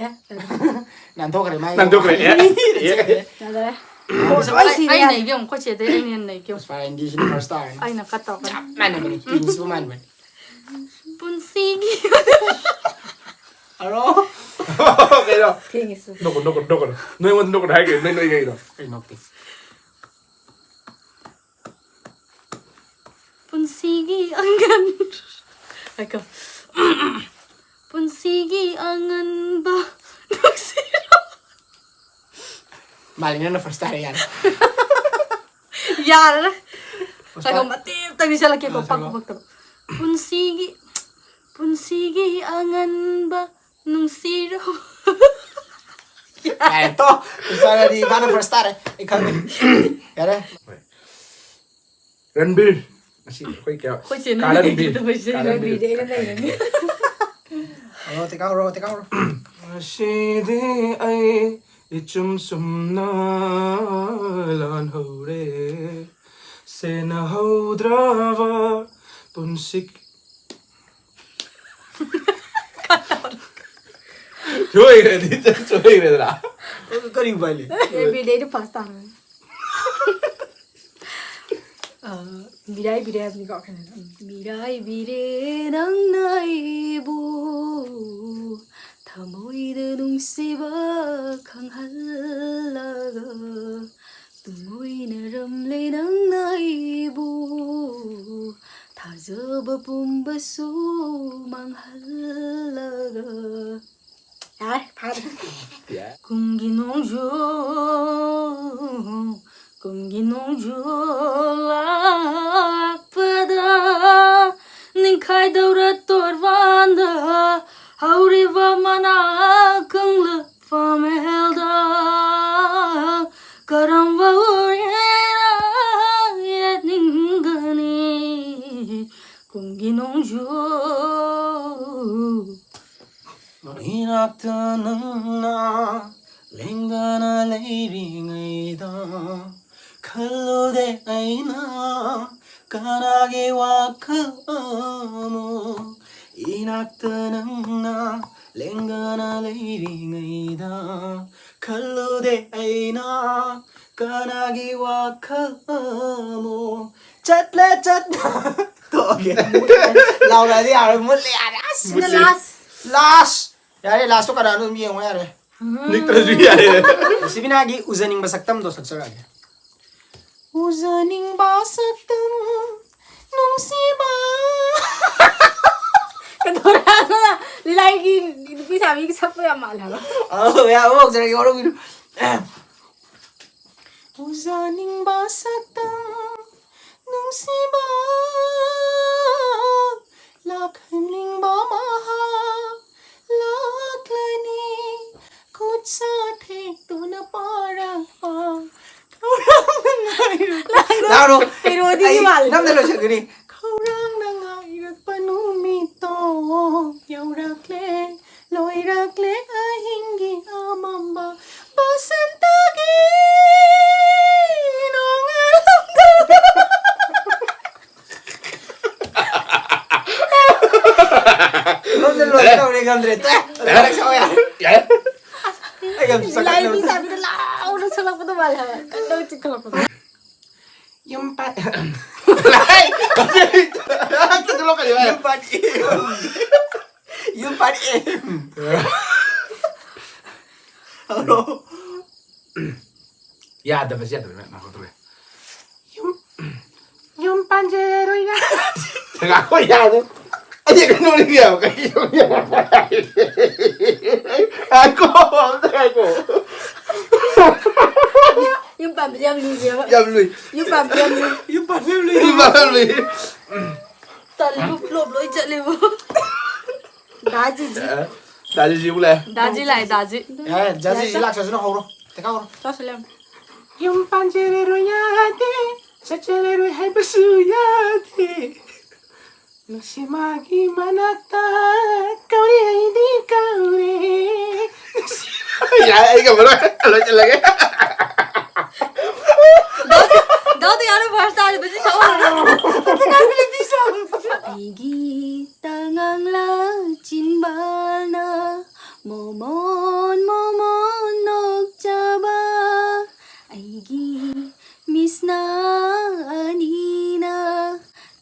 ꯑꯦ, ꯅꯥꯟꯊꯣꯛꯈ꯭ꯔꯦ ꯃꯥꯏ꯫ ꯅꯥꯟꯊꯣꯛꯈ꯭ꯔꯦ, ꯑꯦ꯫ ꯌꯥꯗꯔꯦ꯫ ꯑꯩ, ꯑꯩ ꯅꯩꯒꯦ ꯑꯃꯨꯛ, ꯑꯩꯈꯣꯏ ꯆꯦꯗꯩ ꯑꯩꯅ ꯍꯦꯟꯅ ꯅꯩꯒꯦ ꯑꯃꯨꯛ꯫ ꯄꯨꯁꯄꯥ, ꯏꯟꯗꯤꯁꯤꯅ first ꯇꯥꯔꯦ꯫ ꯑꯩꯅ cut ꯇꯧꯔꯛꯀꯅꯤ꯫ ꯆꯞ ꯃꯥꯟꯅꯕꯅꯤ, ꯇꯤꯟꯁꯤꯕꯨ ꯃꯥꯟꯕꯅꯤ꯫ ꯄꯨꯟꯁꯤꯒꯤ ꯑꯔꯣ꯫ ꯀꯩꯅꯣ? ꯊꯦꯡꯉꯦꯁꯨ꯫ ꯅꯣꯛꯀꯅꯨ, ꯅꯣꯛꯀꯅꯨ, ꯅꯣꯛꯀꯅꯨ꯫ ꯅꯣꯏ ꯑꯩꯉꯣꯟꯗ ꯅꯣꯛꯀꯅꯨ ꯍꯥꯏꯈ꯭ꯔꯦ, ꯅꯣꯏ ꯅꯣꯏ ꯀꯩꯒꯤꯅꯣ? ꯑꯩ ꯅꯣꯛꯇꯦ꯫ ꯄꯨꯟꯁꯤꯒꯤ ꯑꯉꯟ-, ꯉꯥꯏꯈꯣ꯫ ꯄꯨꯟꯁꯤꯒꯤ ꯑꯉꯟꯕ ꯅꯨꯡꯁꯤꯔꯕ꯫ ꯃꯥꯂꯦ, ꯅꯪꯅ first ꯇꯥꯔꯦ, ꯌꯥꯔꯦ꯫ ꯌꯥꯔꯦ꯫ First ꯉꯥꯏꯈꯣ, ꯇꯥꯔꯦ꯫ ꯃꯇꯦꯛ ꯑꯝꯇꯪꯗꯤ ꯆꯠꯂꯛꯀꯦꯀꯣ, ꯑꯥ, ꯄꯛꯄ ꯆꯠꯂꯣ꯫ ꯄꯛꯇꯕ꯫ ꯄꯨꯟꯁꯤꯒꯤ, ꯄꯨꯟꯁꯤꯒꯤ ꯑꯉꯟꯕ ꯅꯨꯡꯁꯤꯔꯕ꯫ ꯌꯥꯔꯦ, ꯇꯣ꯫ ꯄꯨꯁꯄꯥꯅꯗꯤ ꯃꯥꯅ first ꯇꯥꯔꯦ꯫ ꯑꯩ ꯈꯪꯉꯦ꯫ ꯌꯥꯔꯦ꯫ ꯔꯟꯕꯤꯔ꯫ ꯉꯁꯤ ꯑꯩꯈꯣꯏ ꯀꯌꯥ? ꯑꯩꯈꯣꯏ ꯆꯦꯅ ꯀꯥ ꯔꯟꯕꯤꯔ꯫ ꯂꯩꯇꯕ ꯏꯆꯦ ꯀꯥ ꯔꯟꯕꯤꯔ꯫ ꯔꯟꯕꯤꯔꯗꯤ ꯑꯩꯅ ꯂꯩꯔꯅꯤ꯫ ꯍꯧꯔꯣ, ꯇꯦꯛꯀꯥꯎꯔꯣ, ꯇꯦꯛꯀꯥꯎꯔꯣ꯫ ꯉꯁꯤꯗꯤ ꯑꯩ ꯏꯆꯨꯝ ꯆꯨꯝꯅ ꯂꯥꯟꯍꯧꯔꯦ꯫ ꯁꯦꯟꯅꯍꯧꯗ꯭ꯔꯕ ꯄꯨꯟꯁꯤ꯫ ꯁꯣꯏꯈ꯭ꯔꯗꯤ ꯁꯣꯏꯈ꯭ꯔꯦꯗꯅ꯫ ꯀꯔꯤ ꯎꯄꯥꯏ ꯂꯩ? ꯔꯟꯕꯤꯔꯗꯤ ꯑꯩꯅ first ꯇꯥꯔꯅꯤ꯫ ꯑ, ꯃꯤꯔꯥꯏꯕꯤꯔꯦ ꯍꯥꯏꯕꯅꯤꯀꯣ, ꯀꯩꯅꯣ, ꯎꯝ꯫ ꯃꯤꯔꯥꯏꯕꯤꯔꯦ ꯅꯪꯅ ꯑꯩꯕꯨ, ꯊꯃꯣꯏꯗ ꯅꯨꯡꯁꯤꯕ ꯈꯪꯍꯜꯂꯒ, ꯇꯨꯡꯑꯣꯏꯅꯔꯝꯂꯦ ꯅꯪꯅ ꯑꯩꯕꯨ, ꯊꯥꯖꯕ ꯄꯨꯝꯕꯁꯨ ꯃꯥꯡꯍꯜꯂꯒ꯫ ꯌꯥꯔꯦ, ꯐꯥꯔꯦ꯫ ꯌꯥꯔꯦ꯫ ꯀꯨꯝꯒꯤ ꯅꯣꯡꯖꯨ, ꯀꯨꯝꯒꯤ ꯅꯣꯡ ꯂꯥꯛꯄꯗ ꯅꯤꯡꯈꯥꯏꯗꯧꯔ ꯇꯣꯔꯕꯥꯟꯗ ꯍꯧꯔꯤꯕ ꯃꯅꯥ ꯀꯪꯂ ꯄꯥꯃꯦꯜꯗ ꯀꯔꯝꯕ ꯎꯔꯦꯅ ꯌꯦꯠꯅꯤꯡꯒꯅꯤ ꯀꯨꯝꯒꯤ ꯅꯣꯡꯖꯨ? ꯏꯅꯥꯛꯇ ꯅꯪꯅ ꯂꯦꯡꯗꯅ ꯂꯩꯔꯤꯉꯩꯗ ꯈꯜꯂꯨꯗꯦ ꯑꯩꯅ ꯀꯅꯥꯒꯤ ꯋꯥꯈꯜ ꯑꯃꯨꯛ? ꯏꯅꯥꯛꯇ ꯅꯪꯅ ꯂꯦꯡꯗꯅ ꯂꯩꯔꯤꯉꯩꯗ ꯈꯜꯂꯨꯗꯦ ꯑꯩꯅ ꯀꯅꯥꯒꯤ ꯋꯥꯈꯜ ꯑꯃꯨꯛ? ꯆꯠꯂꯦ ꯆꯠ ꯇꯣꯛꯑꯒꯦ꯫ ꯂꯥꯎꯔꯛꯑꯗꯤ ꯌꯥꯔꯣꯏ, ꯃꯨꯠꯂꯦ ꯌꯥꯔꯦ꯫ ꯑꯁ! ꯁꯤꯅ ꯃꯨꯠꯂꯦ꯫ Last꯫ Last꯫ ꯌꯥꯔꯦ, last ꯇꯣ ꯀꯅꯥꯅꯣ ꯑꯗꯨꯝ ꯌꯦꯡꯉꯣ ꯌꯥꯔꯦ꯫ ꯅꯤꯛꯇ꯭ꯔꯁꯨ ꯌꯥꯔꯦ꯫ ꯁꯤꯕꯤꯅꯥꯒꯤ ꯎꯖꯅꯤꯡꯕ ꯁꯛꯇꯝꯗꯣ ꯁꯛꯆꯔꯛꯑꯒꯦ꯫ ꯎꯖꯅꯤꯡꯕ ꯁꯛꯇꯝ ꯅꯨꯡꯁꯤꯕ꯫ ꯀꯩꯗꯧꯔꯒ ꯂꯤꯂꯥꯏꯒꯤ ꯅꯨꯄꯤ ꯁꯥꯕꯤꯒꯤ ꯁꯛꯄ ꯌꯥꯝ ꯃꯥꯜꯂꯦ ꯍꯥꯏꯕ꯫ ꯑꯧ, ꯌꯥꯝ ꯍꯧꯖꯔꯒꯦ, ꯋꯥꯔꯧꯕꯤꯅꯨ꯫ ꯎꯖꯅꯤꯡꯕ ꯁꯛꯇꯝ ꯅꯨꯡꯁꯤꯕ ꯂꯥꯛꯍꯟꯅꯤꯡꯕ ꯃꯍꯥꯛ ꯂꯥꯛꯂꯅꯤ ꯈꯨꯠ ꯁꯥ ꯊꯦꯛꯇꯨꯅ ꯄꯥꯔꯛꯄ ꯈꯧꯔꯥꯡꯅ ꯉꯥꯏꯔꯛꯄ ꯂꯥꯛꯑꯣ꯫ ꯄꯦꯔꯣꯗꯤꯒꯤ ꯑꯩ ꯃꯥꯜꯂꯦ꯫ ꯅꯝꯅ ꯂꯣꯏꯁꯤꯟꯒꯅꯤ꯫ ꯈꯧꯔꯥꯡꯅ ꯉꯥꯏꯔꯛꯄ ꯅꯨꯃꯤꯠꯇꯣ ꯌꯧꯔꯛꯂꯦ ꯂꯣꯏꯔꯛꯂꯦ ꯑꯍꯤꯡꯒꯤ ꯑꯃꯝꯕ ꯕꯁꯟꯇꯒꯤ ꯅꯣꯡꯉꯥꯜꯂꯝꯗ꯫ ꯂꯣꯟꯗ ꯂꯣꯟ ꯇꯧꯔꯦ ꯉꯝꯗ꯭ꯔꯦ ꯇꯣꯛꯑꯦ꯫ ꯌꯥꯔꯦ꯫ ꯌꯥꯔꯦ꯫ ꯑꯩ ꯌꯥꯝ ꯂꯥꯏ ꯆꯥꯎꯈꯠꯂꯕꯅꯤ꯫ ꯅꯨꯄꯤ ꯁꯥꯕꯤꯗ ꯂꯥꯎꯅ ꯁꯛꯂꯛꯄꯗꯣ ꯃꯥꯜꯂꯦ ꯍꯥꯏꯕ꯫ ꯀꯟꯅ ꯆꯤꯡꯈꯠꯂꯛꯄꯗꯣ꯫ ꯌꯨꯝ ꯄꯥꯟ-, ꯍꯦꯛꯇ ꯊꯣꯛꯂꯛꯀꯅꯤ ꯚꯥꯏ꯫ ꯌꯨꯝ ꯄꯥꯟ-, ꯌꯨꯝ ꯄꯥꯟ-, ꯍꯜꯂꯣ꯫ ꯌꯥꯗꯕꯁꯦ ꯌꯥꯗꯕ, ꯉꯥꯏꯈꯣ ꯇꯧꯔꯦ꯫ ꯌꯨꯝ, ꯌꯨꯝ ꯄꯥꯟꯖꯔꯣꯏ ꯉꯥ-, ꯉꯥꯏꯈꯣ ꯌꯥꯗꯦ꯫ ꯑꯩ ꯀꯩꯅꯣ ꯌꯥꯕ ꯀꯩꯅꯣ ꯌꯥꯕ꯫ ꯉꯥꯏꯈꯣ, ꯑꯝꯇ ꯉꯥꯏꯈꯣ꯫ ꯌꯨꯝ ꯄꯥꯟ-, ꯌꯥꯝ ꯂꯨꯏꯌꯦꯕ꯫ ꯌꯥꯝ ꯂꯨꯏ꯫ ꯌꯨꯝ ꯄꯥꯟꯕ ꯌꯥꯝ ꯂꯨꯏ꯫ ꯌꯨꯝ ꯄꯥꯟꯕ ꯌꯥꯝ ꯂꯨꯏ꯫ ꯇꯜꯂꯤꯕ, ꯐ꯭ꯂꯣꯞ ꯂꯣꯏ ꯆꯠꯂꯦꯕ꯫ ꯗꯥ ꯖꯤꯖꯤ꯫ ꯑ, ꯗꯥ ꯖꯤꯖꯤ ꯑꯃꯨꯛ ꯂꯥꯛꯑꯦ꯫ ꯗꯥꯖꯤ ꯂꯥꯛꯑꯦ, ꯗꯥꯖꯤ꯫ ꯌꯥꯔꯦ, ꯖꯥꯖꯤ ꯂꯥꯛꯆꯁꯅꯨ, ꯍꯧꯔꯣ꯫ ꯇꯦꯛꯀꯥꯎꯔꯣ꯫ ꯆꯥꯁꯤꯜꯂꯦ꯫ ꯌꯨꯝ ꯄꯥꯟꯖꯔꯔꯣꯏ ꯌꯥꯗꯦ, ꯆꯠꯆꯔꯔꯣꯏ ꯍꯥꯏꯕꯁꯨ ꯌꯥꯗꯦ꯫ ꯅꯨꯡꯁꯤ ꯃꯥꯒꯤ ꯃꯅꯥꯛꯇ ꯀꯧꯔꯦ ꯑꯩꯗꯤ ꯀꯧꯔꯦ꯫ ꯌꯥꯔꯦ, ꯑꯩ ꯉꯝꯃꯔꯣꯏ꯫ ꯂꯣꯏꯁꯤꯜꯂꯒꯦ꯫ ꯗꯥꯎꯗꯤ ꯌꯥꯔꯣꯏ ꯐꯥꯔꯁ ꯇꯥꯔꯤꯕꯁꯤ ꯁꯛꯑꯣ꯫ ꯑꯩꯒꯤ ꯇꯉꯥꯡꯂ ꯆꯤꯟꯕꯥꯜꯅ ꯃꯣꯃꯣꯟ ꯃꯣꯃꯣꯟ ꯅꯣꯛꯆꯕ ꯑꯩꯒꯤ ꯃꯤꯠꯁꯅ ꯑꯅꯤꯅ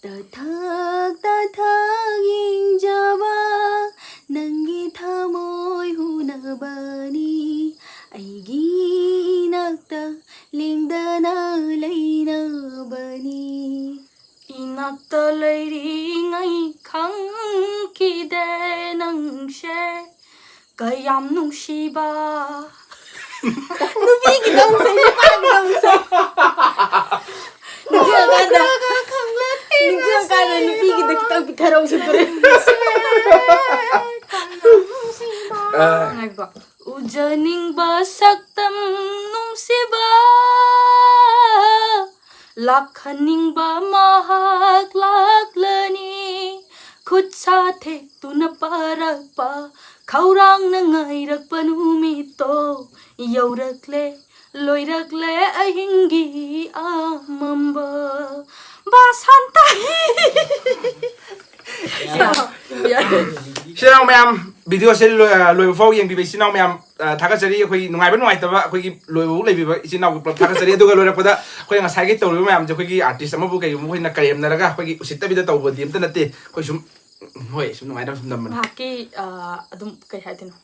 ꯇꯊꯛ ꯇꯊꯛ ꯌꯦꯡꯖꯕ ꯅꯪꯒꯤ ꯊꯃꯣꯏ ꯍꯨꯅꯕꯅꯤ ꯑꯩꯒꯤ ꯏꯅꯥꯛꯇ ꯂꯦꯡꯗꯅ ꯂꯩꯅꯕꯅꯤ꯫ ꯏꯅꯥꯛꯇ ꯂꯩꯔꯤꯉꯩ ꯈꯪꯈꯤꯗꯦ ꯅꯪꯁꯦ ꯀꯌꯥꯝ ꯅꯨꯡꯁꯤꯕ꯫ ꯅꯨꯄꯤꯒꯤꯗꯧꯁꯦ, ꯅꯨꯄꯥꯒꯤꯗꯧꯁꯦ꯫ ꯅꯤꯡꯁꯤꯡꯉꯀꯥꯟꯗ, ꯅꯤꯡꯁꯤꯡꯉꯀꯥꯟꯗ ꯅꯨꯄꯤꯒꯤꯗ ꯈꯤꯇꯪ ꯄꯤꯊꯔꯛꯎꯁꯦ, ꯇꯨꯔꯦ꯫ ꯑ, ꯉꯥꯏꯈꯣ꯫ ꯎꯖꯅꯤꯡꯕ ꯁꯛꯇꯝ ꯅꯨꯡꯁꯤꯕ ꯂꯥꯛꯍꯟꯅꯤꯡꯕ ꯃꯍꯥꯛ ꯂꯥꯛꯂꯅꯤ ꯈꯨꯠ ꯁꯥ ꯊꯦꯛꯇꯨꯅ ꯄꯥꯔꯛꯄ ꯈꯧꯔꯥꯡꯅ ꯉꯥꯏꯔꯛꯄ ꯅꯨꯃꯤꯠꯇꯣ ꯌꯧꯔꯛꯂꯦ ꯂꯣꯏꯔꯛꯂꯦ ꯑꯍꯤꯡꯒꯤ ꯑꯃꯝꯕ ꯕꯥꯁꯥꯟꯇꯥꯍꯤ꯫ ꯏꯆꯤꯟ ꯏꯅꯥꯎ ꯃꯌꯥꯝ, ꯚꯤꯗꯤꯑꯣꯁꯦ ꯂꯣꯏ-, ꯂꯣꯏꯕ ꯐꯥꯎ ꯌꯦꯡꯕꯤꯕ ꯏꯆꯤꯟ ꯏꯅꯥꯎ ꯃꯌꯥꯝ, ꯑ, ꯊꯥꯒꯠꯆꯔꯤ꯫ ꯑꯩꯈꯣꯏ ꯅꯨꯡꯉꯥꯏꯕ ꯅꯨꯡꯉꯥꯏꯇꯕ ꯑꯩꯈꯣꯏꯒꯤ ꯂꯣꯏꯕꯐꯥꯎ ꯂꯩꯕꯤꯕ ꯏꯆꯤꯟ ꯏꯅꯥꯎꯒꯤ ꯄꯨꯂꯞ ꯊꯥꯒꯠꯆꯔꯤ꯫ ꯑꯗꯨꯒ ꯂꯣꯏꯔꯛꯄꯗ ꯑꯩꯈꯣꯏꯅ ꯉꯁꯥꯏꯒꯤ ꯇꯧꯔꯤꯕ ꯃꯌꯥꯝꯁꯦ ꯑꯩꯈꯣꯏꯒꯤ ꯑꯥꯔꯇꯤꯁ ꯑꯃꯕꯨ ꯀꯩꯒꯨꯝꯕ ꯑꯩꯈꯣꯏꯅ ꯀꯔꯦꯝꯅꯔꯒ ꯑꯩꯈꯣꯏꯒꯤ ꯎꯁꯤꯠꯇꯕꯤꯗ ꯇꯧꯕꯗꯤ ꯑꯝꯇ ꯅꯠꯇꯦ꯫ ꯑꯩꯈꯣꯏ ꯁꯨꯝ, ꯎꯝ, ꯍꯣꯏ, ꯁꯨꯝ ꯅꯨꯡꯉꯥꯏꯅꯕ ꯁꯨꯝ ꯅꯝꯕꯅꯤ꯫ ꯉꯥꯏꯍꯥꯛꯀꯤ ꯑ, ꯑꯗꯨꯝ ꯀꯩ ꯍꯥꯏꯗꯣꯏꯅꯣ,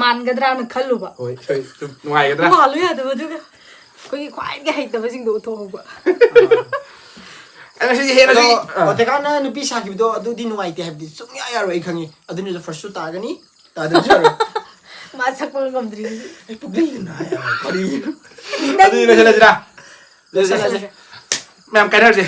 ꯃꯥꯟꯒꯗ꯭ꯔꯥꯅ ꯈꯜꯂꯨꯕ꯫ ꯍꯣꯏ, ꯍꯣꯏ, ꯁꯨꯝ ꯅꯨꯡꯉꯥꯏꯒꯗ꯭ꯔꯥ? ꯃꯥꯜꯂꯨ ꯌꯥꯗꯕ ꯑꯗꯨꯒ ꯑꯩꯈꯣꯏꯒꯤ ꯈ꯭ꯋꯥꯏꯗꯒꯤ ꯍꯩꯇꯕꯁꯤꯡꯗꯣ ꯎꯠꯊꯣꯛꯍꯧꯕ꯫ ꯑ, ꯉꯁꯤꯗꯤ ꯍꯦꯟꯅ ꯑꯗꯣ ꯁꯤ-, ꯑ, ꯑꯣꯇꯦꯀꯥꯅ ꯅꯨꯄꯤ ꯁꯥꯈꯤꯕꯗꯣ ꯑꯗꯨꯗꯤ ꯅꯨꯡꯉꯥꯏꯇꯦ ꯍꯥꯏꯕꯗꯤ ꯁꯨꯡꯌꯥ ꯌꯥꯔꯣꯏ, ꯑꯩ ꯈꯪꯉꯤ꯫ ꯑꯗꯨꯅꯁꯨ ꯐꯥꯔꯁꯁꯨ ꯇꯥꯒꯅꯤ, ꯇꯥꯗꯕꯁꯨ ꯌꯥꯔꯣꯏ꯫ ꯃꯥ ꯁꯛꯄ ꯉꯝꯗ꯭ꯔꯤ꯫ ꯑꯩ ꯄꯨꯛꯂꯤꯗꯅ ꯍꯥꯏ ꯌꯥꯔꯣꯏ, ꯀꯔꯤ? ꯑꯗꯨꯗꯤ ꯂꯣꯏꯁꯤꯜꯂꯁꯤꯔꯥ? ꯃꯌꯥꯝ ꯀꯥꯏꯅꯔꯁꯦ꯫